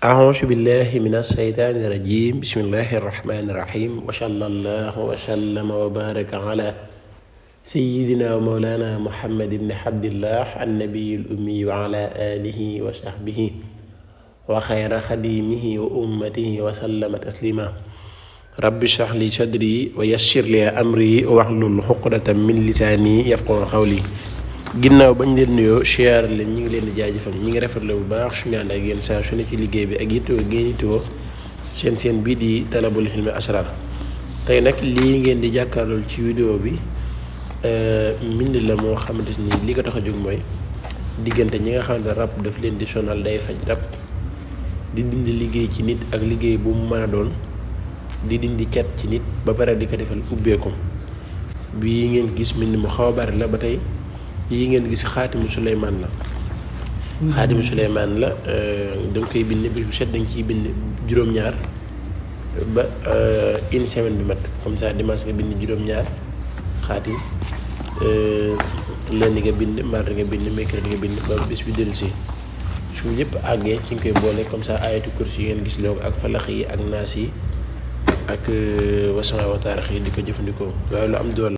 أعوذ بالله من الشيطان الرجيم بسم الله الرحمن الرحيم وصلى الله وسلم وبارك على سيدنا ومولانا محمد بن عبد الله النبي الأمي وعلى آله وصحبه وخير خديمه وأمته وسلم تسليما رب اشرح لي صدري ويسر لي أمري واحلل عقدة من لساني يفقهوا قولي ginnaaw bañ leen nuyoo siyaar leen ñi ngi leen di jaajëfal ñi ngi rafetlu bu baax suñu ànd ak yéen saa su ne ci liggéey bi ak yittewoo ngeen yittewoo seen bii di talabul hilmi asrar tey nag lii ngeen di jàkkaarlool ci vidéo bi mbind la moo xamante ni li ko tax a jóg mooy diggante ñi nga xamante rab daf leen di sonal day faj rab di dindi liggéey ci nit ak liggéey bu mu mën a doon di dindi cat ci nit ba pare di ko defal ubbeekum bii ngeen gis mbind mu xaw a bari la ba tey yi ngeen gis xaatimu Suleymaan la xaatimu Suleymaan la danga koy bind bis bu set danga ciy bind juróom-ñaar ba une semaine bi mat comme ça dimanche nga bind juróom-ñaar xaatim lundi nga bind mardi nga bind mercredi nga bind ba bis bi dellu si su yëpp àggee ci nga koy boole comme ça ayatu kursi yi ngeen gis loolu ak falax yi ak naas yi ak wasamaa wa taarix yi di ko jëfandikoo waaye lu am doole